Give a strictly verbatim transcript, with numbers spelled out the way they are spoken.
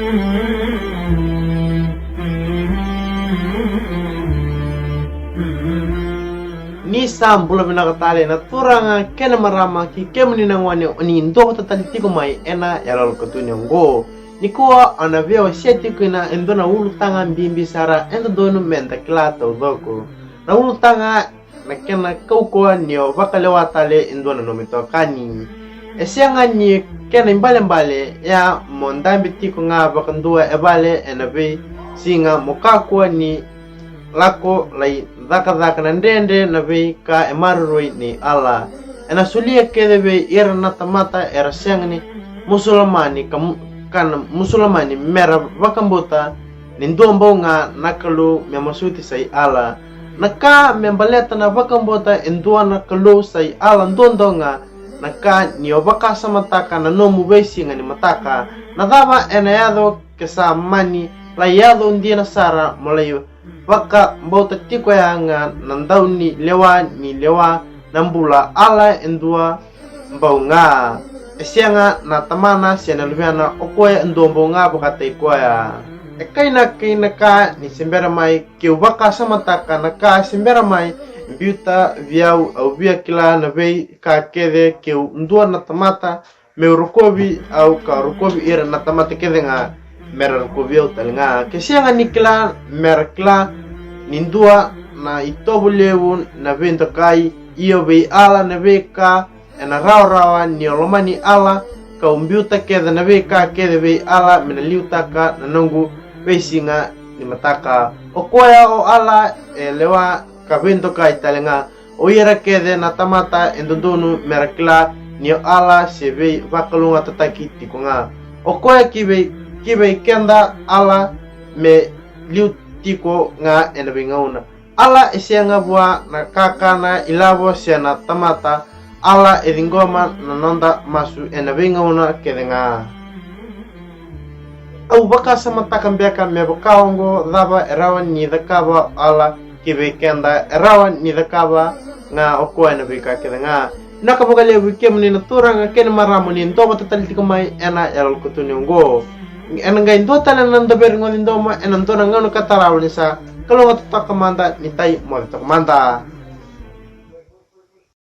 Ni sa bula vinaka tale na turaga kei na marama, ki kemuni na gone o ni dovata tale tiko mai ena yaloyalo katuni oqo. Nikua au na via wasea tiko kina e dua na ulutaga bibi sara e dodonu me da kila taucoko. Na ulutaga na kena kaukauwa ni o vakalewa tale e dua na nomu itokani. E sega ni kena ibalebale ya mo dabe tiko ga vakadua e vale ena veisiga, mo kakua ni lako lai cakacaka na dredre na veika e maroroi nei Allah. Ena solia kece vei ira na tamata era sega ni Musulamani ka mu-, ka na Musulamani mera vakabauta ni dua bau ga na Kalou me masuti sai Allah. Na ka me baleta na vakabauta e dua na Kalou sai Allah duadua ga na ka ni o vakasamataka na nomu veisiga ni mataka. Na cava ena yaco ke sa mani lai yaco dina sara mo lai vakabauta tiko ya ga na dau ni lewa ni lewa na bula, Allah e dua bau ga. E sega na Tamana se na Luvena, o koya e dua bau ga vakataki koya. E kainaki na ka ni se bera mai keu vakasamataka na ka se bera mai biuta vei au, au via kila na veika kece keu dua na tamata meu rokovi au ka rokovi ira na tamata kece ga mera rokovi au tale ga. Ke sega ni kila mera kila ni dua na itovo levu na veidokai, io vei Allah na veika ena rawarawa ni o lomani Allah kau biuta kece na veika kece vei Allah me na liutaka na noqu veisiga ni mataka. O koya o Allah e lewa ka veidokai tale ga. O ira kece na tamata e dodonu mera kila ni o Allah se veivakalougatataki tiko ga. O koya ki vei, ki vei keda Allah me liu tiko ga ena veigauna. Allah e sega vua na kakana, ilavo se na tamata. Allah e ciqoma na noda masu ena veigauna kece ga. Au vakasamataka beka me vaka oqo, cava e rawa ni cakava o Allah ki vei keda? E rawa ni cakava ga o koya na veika kece ga. Vinaka vakalevu i kemuni na turaga kei na marama ni dovata tale tiko mai ena yaloyalo katuni oqo. Ena qai dua tale na noda veirogoci domo ena dua na gauna ka tarava, ni sa kalougata toka mada, ni tai moce toka mada.